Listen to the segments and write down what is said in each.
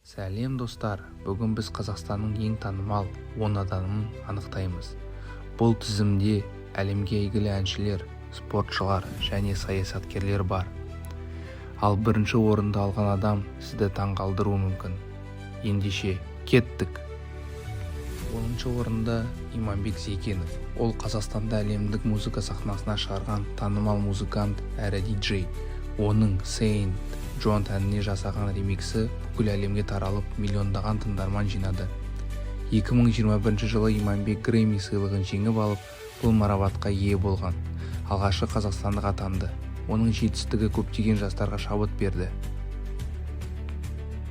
Сәлем, достар! Бүгін біз Қазақстанның ең танымал 10 адамын анықтаймыз. Бұл тізімде әлемге әйгілі әншілер, спортшылар және саясаткерлер бар. Ал бірінші орынды алған адам сізді таңғалдыруы мүмкін. Ендеше, кеттік! 10-шы орында Иманбек Зейкенов. Ол Қазақстанды әлемдік музыка сахнасына шығарған танымал музыкант әрі диджей. Оның «Сейнт Джуд» әніне жасаған ремиксі бүкіл әлемге таралып, миллиондаған тыңдарман жинады. 2021 жылы Иманбек Грэмми сыйлығын жеңіп алып, бұл марапатқа ие болған алғашқы қазақстандық атанды. Оның жетістігі көптеген жастарға шабыт берді.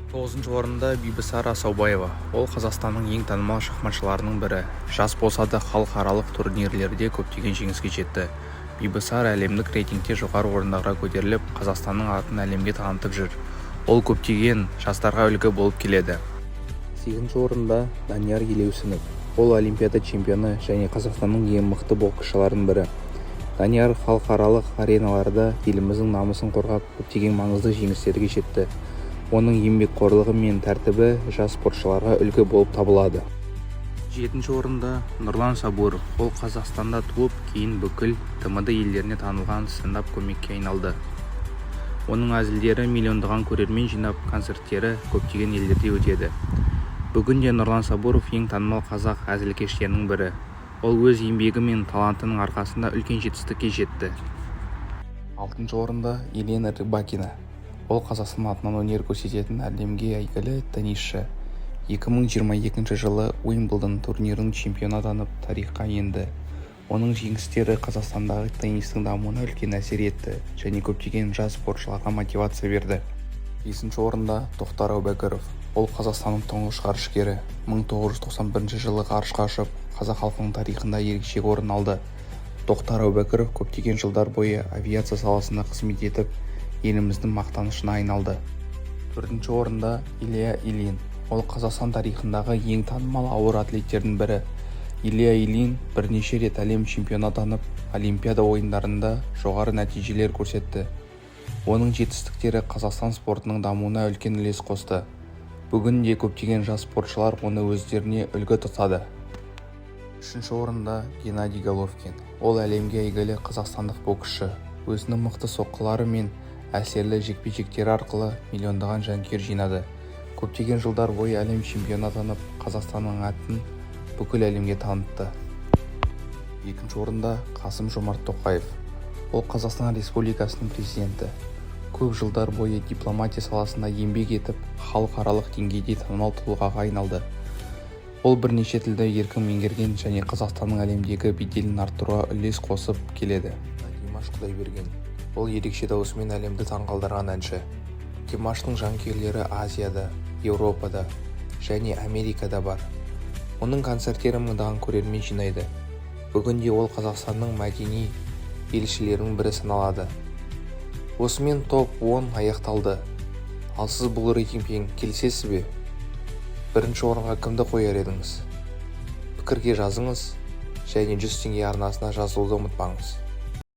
Тоғызыншы орында Бибісара Асаубаева. Ол Қазақстанның ең танымал шахматшыларының бірі. Жас болса да, халықаралық турнирлерде көптеген жеңіске жетті. Бибісара әлемдік рейтингте жоғары орындарға көтеріліп, Қазақстанның атын әлемге танытып жүр. Ол көптеген жастарға үлгі болып келеді. Сегізінші орында Данияр Елеусінов. Ол Олимпиада чемпионы және Қазақстанның ең мықты боксшыларының бірі. Данияр халықаралық ареналарда еліміздің намысын қорғап, көптеген маңызды жеңістерге жетті. Оның еңбекқорлығы мен тәртібі жас спортшыларға үлгі болып табылады. Жетінші орында Нұрлан Сабуров. Ол Қазақстанда туып, кейін бүкіл ТМД елдеріне танылған стендап комикке айналды. Оның әзілдері миллиондаған көрермен жинап, концерттері көптеген елдерде өтеді. Бүгінде Нұрлан Сабуров ең танымал қазақ әзілкештерінің бірі. Ол өз еңбегі мен талантының арқасында үлкен жетістікке жетті. Алтыншы орында Елена Рыбакина. Ол Қазақстан атынан өнер көрсететін әлемге әйгілі теннисші. 2022 жылы Уимблдон турнирінің чемпионы атанып, тарихқа енді. Оның жеңістері Қазақстандағы теннистің дамуына үлкен әсер етті және көптеген жас спортшыларға мотивация берді. Бесінші орында Тоқтар Әубәкіров. Ол Қазақстанның тұңғыш ғарышкері. 1991 жылы ғарышқа ұшып, қазақ халқының тарихында ерекше орын алды. Тоқтар Әубәкіров көптеген жылдар бойы авиация саласында қызмет етіп, еліміздің мақтанышына айналды. Төртінші орында Илья Ильин. Ол Қазақстан тарихындағы ең танымал ауыр атлеттердің бірі. Илья Ильин бірнеше рет әлем чемпионы атанып, Олимпиада ойындарында жоғары нәтижелер көрсетті. Оның жетістіктері Қазақстан спортының дамуына үлкен үлес қосты. Бүгінде көптеген жас спортшылар оны өздеріне үлгі тұтады. Үшінші орында Геннадий Головкин. Ол әлемге әйгілі қазақстандық боксшы. Өзінің мықты соққылары мен әсерлі жекпе-жектері арқылы миллиондаған жанкүйер жинады. Көптеген жылдар бойы әлем чемпионы атанып, Қазақстанның атын бүкіл әлемге танытты. Екінші орында Қасым Жомарт Тоқаев. Ол Қазақстан Республикасының президенті. Көп жылдар бойы дипломатия саласында еңбек етіп, халықаралық деңгейде танымал тұлғаға айналды. Ол бірнеше тілді еркін меңгерген және Қазақстанның әлемдегі беделін арттыруға үлес қосып келеді. Димаш Құдайберген. Ол ерекше дауысымен әлемді таңғалдырған әнші. Димаштың жанкүйерлері Азияда, Еуропада және Америкада бар. Оның концерттері мыңдаған көрермен жинайды. Бүгінде ол Қазақстанның мәдени елшілерінің бірі саналады. Осымен топ 10 аяқталды. Ал сіз бұл рейтингпен келісесіз бе? Бірінші орынға кімді қояр едіңіз? Пікірге жазыңыз және 100 теңге арнасына жазылуды ұмытпаңыз.